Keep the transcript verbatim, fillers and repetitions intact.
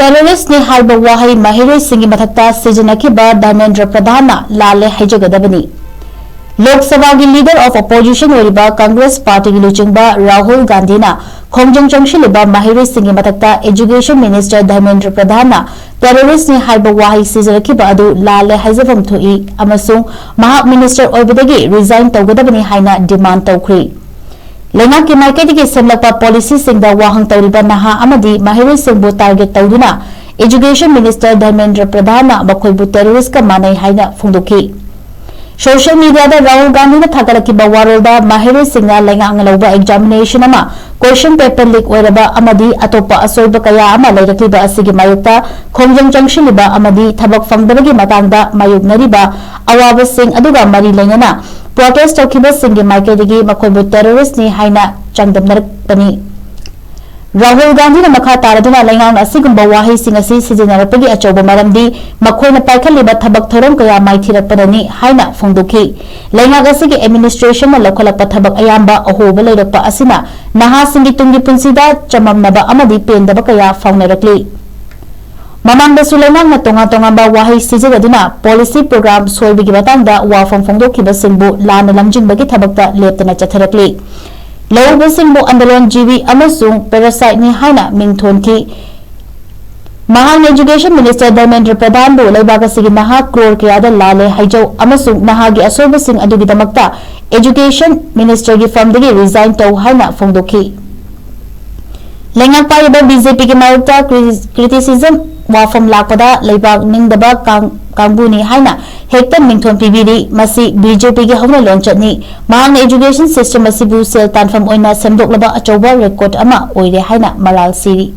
ꯇꯦꯔꯣꯔꯤꯁ꯭ꯠꯅꯤ ꯍꯥꯏꯕ ꯋꯥꯍꯩ ꯃꯍꯩꯔꯣꯏꯁꯤꯡꯒꯤ ꯃꯊꯛꯇ ꯁꯤꯖꯤꯟꯅꯈꯤꯕ ꯙꯔꯃꯦꯟꯗ꯭ꯔ ꯄ꯭ꯔꯙꯥꯟꯅ ꯂꯥꯜꯂꯦ ꯍꯥꯏꯖꯒꯗꯕꯅꯤ꯫ ꯂꯣꯛ ꯁꯚꯥꯒꯤ Leader of Opposition ꯑꯣꯏꯔꯤꯕ ꯀꯪꯒ꯭ꯔꯦꯁ ꯄꯥꯔꯇꯤꯒꯤ ꯂꯨꯆꯤꯡꯕ ꯔꯥꯍꯨꯜ ꯒꯥꯟꯙꯤꯅ ꯈꯣꯡꯖꯪ ꯆꯪꯁꯤꯜꯂꯤꯕ ꯃꯍꯩꯔꯣꯏꯁꯤꯡꯒꯤ ꯃꯊꯛꯇ Education Minister ꯙꯔꯃꯦꯟꯗ꯭ꯔ ꯄ꯭ꯔꯙꯥꯟꯅ ꯇꯦꯔꯣꯔꯤꯁ꯭ꯠꯅꯤ ꯍꯥꯏꯕ ꯋꯥꯍꯩ ꯁꯤꯖꯤꯟꯅꯈꯤꯕ ꯑꯗꯨ ꯂꯥꯜꯂꯦ ꯍꯥꯏꯖꯐꯝ ꯊꯣꯛꯏ ꯑꯃꯁꯨꯡ ꯃꯍꯥꯛ minister ꯑꯣꯏꯕꯗꯒꯤ resign ꯇꯧꯒꯗꯕꯅꯤ ꯍꯥꯏꯅ demand ꯇꯧꯈ꯭ꯔꯤ꯫ ꯂꯩꯉꯥꯛꯀꯤ ꯃꯥꯏꯀꯩꯗꯒꯤ ꯁꯦꯝꯂꯛꯄ policyꯁꯤꯡꯗ ꯋꯥꯍꯪ ꯇꯧꯔꯤꯕ ꯅꯍꯥ ꯑꯃꯗꯤ ꯃꯍꯩꯔꯣꯏꯁꯤꯡꯕꯨ target ꯇꯧꯗꯨꯅ Education Minister ꯙꯔꯃꯦꯟꯗ꯭ꯔ ꯄ꯭ꯔꯙꯥꯟꯅ ꯃꯈꯣꯏꯕꯨ terroristꯀ ꯃꯥꯟꯅꯩ ꯍꯥꯏꯅ ꯐꯣꯡꯗꯣꯛꯈꯤ꯫ Social mediaꯗ ꯔꯥꯍꯨꯜ ꯒꯥꯟꯙꯤꯅ ꯊꯥꯒꯠꯂꯛꯈꯤꯕ ꯋꯥꯔꯣꯜꯗ ꯃꯍꯩꯔꯣꯏꯁꯤꯡꯅ ꯂꯩꯉꯥꯛꯅ ꯂꯧꯕ examination ꯑꯃ question paper leak ꯑꯣꯏꯔꯕ ꯑꯃꯗꯤ ꯑꯇꯣꯞꯄ ꯑꯁꯣꯏꯕ ꯀꯌꯥ ꯑꯃ ꯂꯩꯔꯛꯂꯤꯕ ꯑꯁꯤꯒꯤ ꯃꯥꯌꯣꯛꯇ ꯈꯣꯡꯖꯪ ꯆꯪꯁꯤꯜꯂꯤꯕ ꯑꯃꯗꯤ ꯊꯕꯛ ꯐꯪꯗꯕꯒꯤ ꯃꯇꯥꯡꯗ ꯃꯥꯌꯣꯛꯅꯔꯤꯕ ꯑꯋꯥꯕꯁꯤꯡ ꯑꯗꯨꯒ ꯃꯔꯤ ꯂꯩꯅꯅ protest ꯇꯧꯈꯤꯕꯁꯤꯡꯒꯤ ꯃꯥꯏꯀꯩꯗꯒꯤ ꯃꯈꯣꯏꯕꯨ terroristꯅꯤ ꯍꯥꯏꯅ ꯆꯥꯡꯗꯝꯅꯔꯛꯄꯅꯤ꯫ ꯔꯥꯍꯨꯜ ꯒꯥꯟꯙꯤꯅ ꯃꯈꯥ ꯇꯥꯔꯗꯨꯅ ꯂꯩꯉꯥꯛꯅ ꯑꯁꯤꯒꯨꯝꯕ ꯋꯥꯍꯩꯁꯤꯡ ꯑꯁꯤ ꯁꯤꯖꯤꯟꯅꯔꯛꯄꯒꯤ ꯑꯆꯧꯕ ꯃꯔꯝꯗꯤ ꯃꯈꯣꯏꯅ ꯄꯥꯏꯈꯠꯂꯤꯕ ꯊꯕꯛ ꯊꯧꯔꯝ ꯀꯌꯥ ꯃꯥꯏꯊꯤꯔꯛꯄꯅꯅꯤ ꯍꯥꯏꯅ ꯐꯣꯡꯗꯣꯛꯈꯤ꯫ ꯂꯩꯉꯥꯛ ꯑꯁꯤꯒꯤ administrationꯅ ꯂꯧꯈꯠꯂꯛꯄ ꯊꯕꯛ ꯑꯌꯥꯝꯕ ꯑꯍꯣꯕ ꯂꯩꯔꯛꯄ ꯑꯁꯤꯅ ꯅꯍꯥꯁꯤꯡꯒꯤ ꯇꯨꯡꯒꯤ ꯄꯨꯟꯁꯤꯗ ꯆꯃꯝꯅꯕ ꯑꯃꯗꯤ ꯄꯦꯟꯗꯕ ꯀꯌꯥ ꯐꯥꯎꯅꯔꯛꯂꯤ꯫ ꯃꯃꯥꯡꯗꯁꯨ ꯂꯩꯉꯥꯛꯅ ꯇꯣꯉꯥꯟ ꯇꯣꯉꯥꯟꯕ ꯋꯥꯍꯩ ꯁꯤꯖꯤꯟꯅꯗꯨꯅ policy program ꯁꯣꯏꯕꯒꯤ ꯃꯇꯥꯡꯗ ꯋꯥꯐꯝ ꯐꯣꯡꯗꯣꯛꯈꯤꯕꯁꯤꯡꯕꯨ ꯂꯥꯟꯅ ꯂꯝꯖꯤꯡꯕꯒꯤ ꯊꯕꯛꯇ ꯂꯦꯞꯇꯅ ꯆꯠꯊꯔꯛꯂꯤ꯫ ꯂꯧꯎꯕꯁꯤꯡꯕꯨ ꯑꯟꯗꯂꯣꯟ ꯖꯤꯕꯤ ꯑꯃꯁꯨꯡ parasiteꯅꯤ ꯍꯥꯏꯅ ꯃꯤꯡ ꯊꯣꯟꯈꯤ꯫ ꯃꯍꯥꯛꯅ Education Minister ꯙꯔꯃꯦꯟꯗ꯭ꯔ ꯄ꯭ꯔꯙꯥꯟꯕꯨ ꯂꯩꯕꯥꯛ ꯑꯁꯤꯒꯤ ꯅꯍꯥ crore ꯀꯌꯥꯗ ꯂꯥꯜꯂꯦ ꯍꯥꯏꯖꯧ ꯑꯃꯁꯨꯡ ꯅꯍꯥꯒꯤ ꯑꯁꯣꯏꯕꯁꯤꯡ ꯑꯗꯨꯒꯤꯗꯃꯛꯇ Education Ministerꯒꯤ firmꯗꯒꯤ resign ꯇꯧ ꯍꯥꯏꯅ ꯐꯣꯡꯗꯣꯛꯈꯤ꯫ ꯂꯩꯉꯥꯛ ꯄꯥꯏꯔꯤꯕ BJPꯒꯤ ꯃꯥꯌꯣꯛꯇ cri-, criticism ꯋꯥꯐꯝ ꯂꯥꯛꯄꯗ ꯂꯩꯕꯥꯛ ꯅꯤꯡꯗꯕ ꯀꯥꯡ-, ꯀꯥꯡꯕꯨꯅꯤ ꯍꯥꯏꯅ ꯍꯦꯛꯇ ꯃꯤꯡꯊꯣꯟ ꯄꯤꯕꯤꯔꯤ꯫ ꯃꯁꯤ BJPꯒꯤ ꯍꯧꯅ ꯂꯣꯟꯆꯠꯅꯤ꯫ ꯃꯍꯥꯛꯅ education system ꯑꯁꯤꯕꯨ ꯁꯦꯜ ꯇꯥꯟꯐꯝ ꯑꯣꯏꯅ ꯁꯦꯝꯗꯣꯛꯂꯕ ꯑꯆꯧꯕ record ꯑꯃ ꯑꯣꯏꯔꯦ ꯍꯥꯏꯅ ꯃꯔꯥꯜ ꯁꯤꯔꯤ꯫